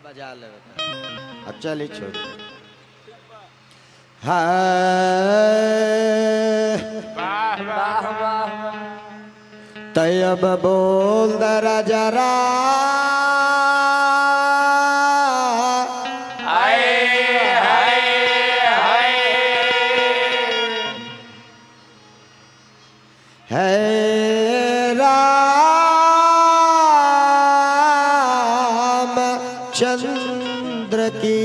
बजा ले अब चली छोड़ हाँ वाह वाह वाह वाह तयब बोल दरा जरा हाय हाय हाय है राम चंद्र की।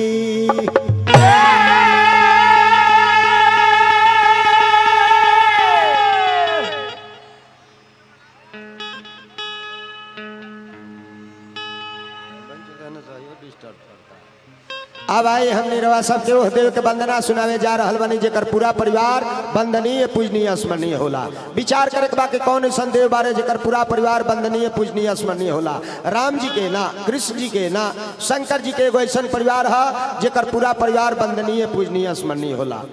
अब आई हम निरवा सबके ओह देव के वंदना सुनावे जा रहल बानी जेकर पूरा परिवार वंदनीय पूजनीय स्मरणीय होला। विचार करे के बा कि कौन ऐसन देव बारे जेकर पूरा परिवार वंदनीय पूजनीय स्मरणीय होला। राम जी के ना, कृष्ण जी के ना, शंकर जी के एगो ऐसन परिवार है जेकर पूरा परिवार वंदनीय पूजनीय स्मरणीय होला।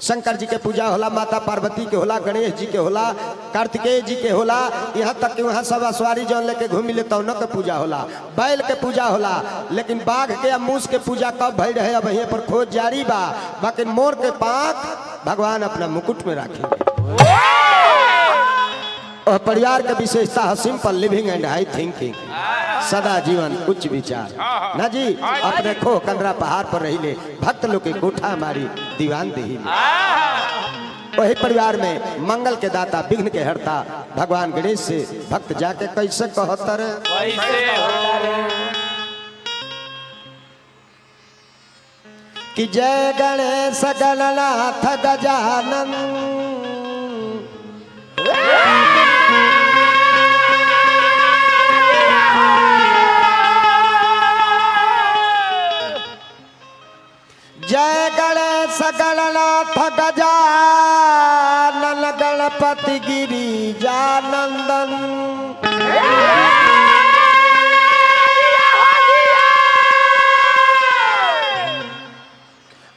शंकर जी के पूजा होला, माता पार्वती के होला, गणेश जी के होला, कार्तिकेय जी के होला, यहाँ तक कि वहाँ सब असवारी जौन लेके घूमी ले तौन के पूजा होला, बैल के पूजा होला। लेकिन बाघ के या मूस के पूजा कब भई रहे अब यहीं पर खोज जारी बा। बाकी मोर के पाँख भगवान अपना मुकुट में रखेंगे। और परिवार के विशेषता है simple living and high thinking, सदा जीवन उच्च विचार। ना जी अपने खो कंदरा पहाड़ पर रही ले, भक्त लोग के कोठा मारी दीवान देही ले। वही परिवार में मंगल के दाता विघ्न के हरता भगवान गणेश से भक्त जाके कैसे कहतर कैसे हो कि जय गणेश गणनाथ गजानन, जय गणेश गणनाथ गजानन गणपति गिरिजानंदन।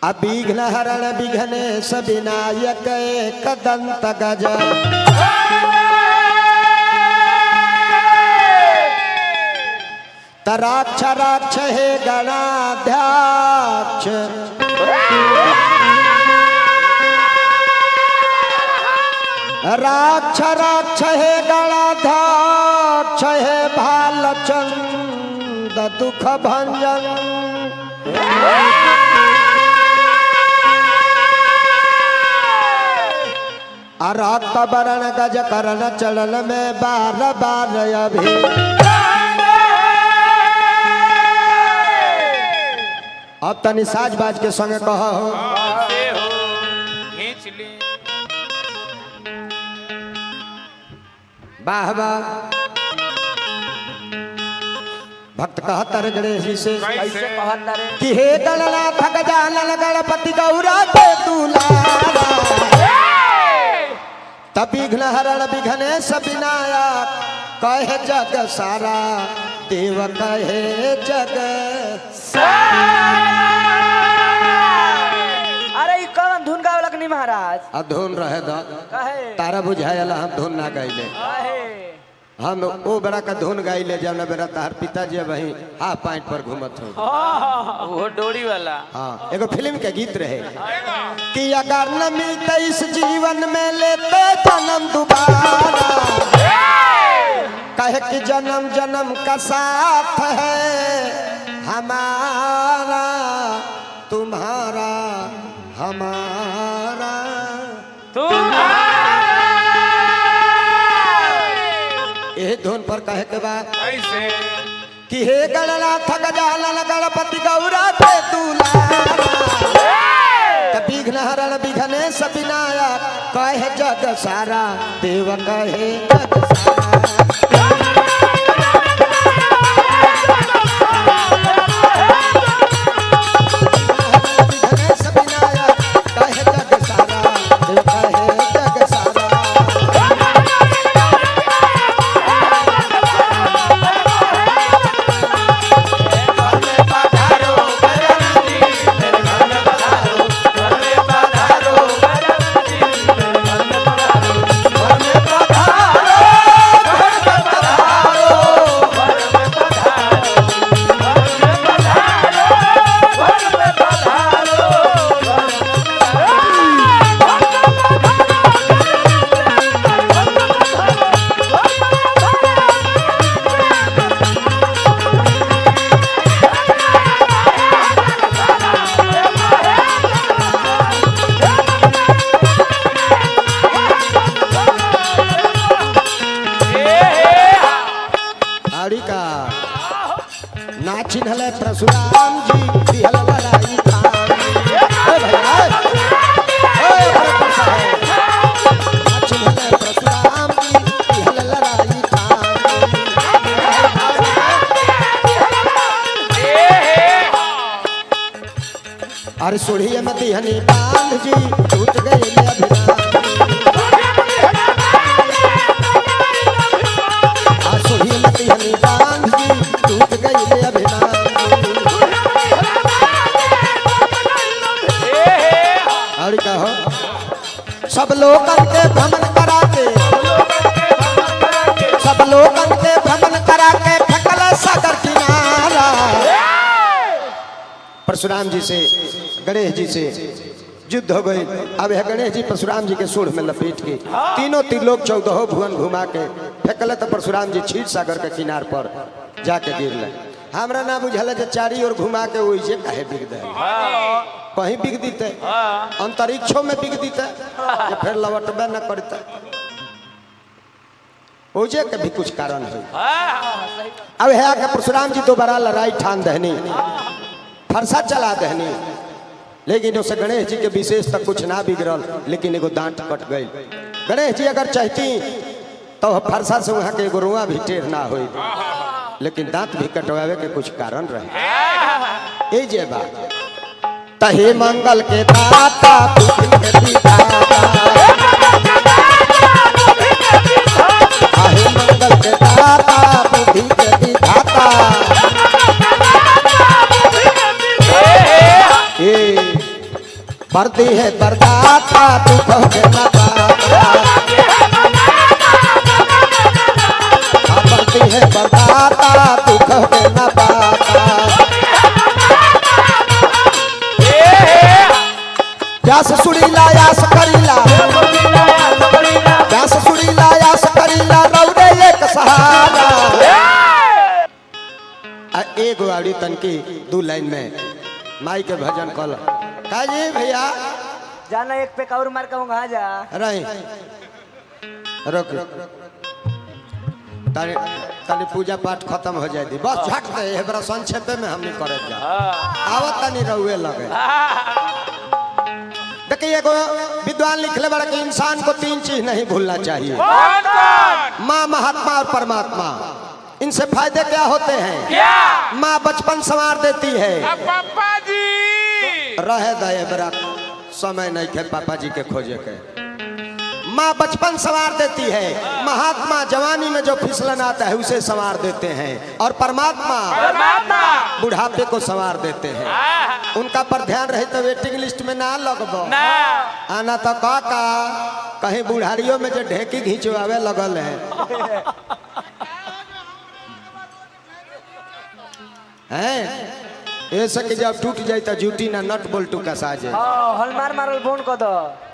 अविघ्न हरण विघ्नेश विनायक एकदंत गज, तराक्ष राक्ष हे गणाध्यक्ष, राक्ष राक्ष हे गणाध्यक्ष हे भालचंद दुख भंजन। अरक्त वरण गज करण चरण में बार बार अभी। अब तनी साज बाज के संग कह हो कैसे हो खींच ली। वाह वाह। भक्त कहतर गणेश जी से कैसे कहत रे कि हे गणनाथ गजानन गणपति गौरा के दुलारा, तब विघ्न हरण विघ्नेश विनायक कहे जग सारा, देव कहे जग अरे ई कौन धुन गावलक नी महाराज? आ धुन रहे द कहे तारा बुझायला हम धुन ना गाइले, कहे हम ओ बड़ा का धुन गाइले जब बेरा तार पिताजी वही हाफ पैंट पर घूमत हो। वो डोरी वाला। हाँ एगो फिल्म के गीत रहे कि अगर न मिलते इस जीवन में लेते जन्म दोबारा, कहे कि जन्म जन्म का साथ है हमारा तुम्हारा हमारा। यही धुन पर कहे के बाद कैसे कि हे गणनाथ गजानन गणपति गौरा के दुलारा, विघ्न हरण विघ्नेश विनायक कहे जग सारा, देव कहे जग सारा। आड़ी का ना चिन्हले परशुराम जी दिहल लड़ाई थाम। ए भैया, ए बड़े साहब। ना चिन्हले परशुराम जी दिहल लड़ाई थाम। अरे सोढ़िए में दिहनी बांध जी टूट गई ले अभिराम। आ सोढ़िए में दिहनी बांध जी टूट गई ले अभिमान। और कहो सब लोगन के भ्रमण करा के, सब लोगन के भ्रमण करा के फेंकल सागर किनारा। परशुराम जी से गणेश जी से युद्ध हो गई। अब यह गणेश जी परशुराम जी के सूढ़ में लपेट के तीनों त्रिलोक 14 भुवन घुमा के फेंकल तो परशुराम जी क्षीर सागर के किनार पर जाके गिरल। हमरा ना बुझल जे चारी ओर घुमा के ओइ जे काहे बिग दे, कहीं बिग दीते, अंतरिक्षों में बिग दीते, जे फिर लौटबे न करते। ओजे के भी कुछ कारण है। अब है के परशुराम जी दोबारा लड़ाई ठान दहनी, फरसा चला दहनी, लेकिन उसे गणेश जी के विशेष तक कुछ ना बिगड़ल, लेकिन एगो दांत कट गई। गणेश जी अगर चाहती तो फरसा से वहाँ के एगो रुआ भी टेढ़ ना हो, लेकिन दांत भी कटवावे के कुछ कारण रहे। ए जे बात तहे मंगल के दाता बुद्धि के विधाता, आहे मंगल के दाता बुद्धि के विधाता। ए बरदी है बरदाता दुख के माता, बरदी है बरदाता दुख के न पाता। व्यास सुरीला यास करीला, व्यास सुरीला यास करीला, रौरे एक सहारा। एगो आड़ी तनकी दू लाइन में माई के भजन कल का जी भैया जाना एक पे और मार के वहां जा रही रुक तारे तारे पूजा पाठ खत्म हो जाए दी बस झट दे एबरा संक्षेप में हमनी करे जा आवत तनी रहुए लगे। देखिए एगो विद्वान लिखले बड़ा कि इंसान को तीन चीज नहीं भूलना चाहिए, कौन कौन? माँ, महात्मा और परमात्मा। इनसे फायदे क्या होते हैं? क्या? माँ बचपन संवार देती है। पापा जी रहे दे बरा समय नहीं थे पापा जी के खोजे के। माँ बचपन संवार देती है, महात्मा जवानी में जो फिसलन आता है उसे संवार देते हैं, और परमात्मा परमात्मा बुढ़ापे को संवार देते हैं। उनका पर ध्यान रहे तो वेटिंग लिस्ट में ना लगबो ना आना तो काका कहीं बुढ़ारियों में जो ढेकी घिंचवावे लगल है हैं ऐसे कि जब टूट जाए तो जूटी ना नट बोल्टू का साजे। हां हलमार मारल बोन को दो।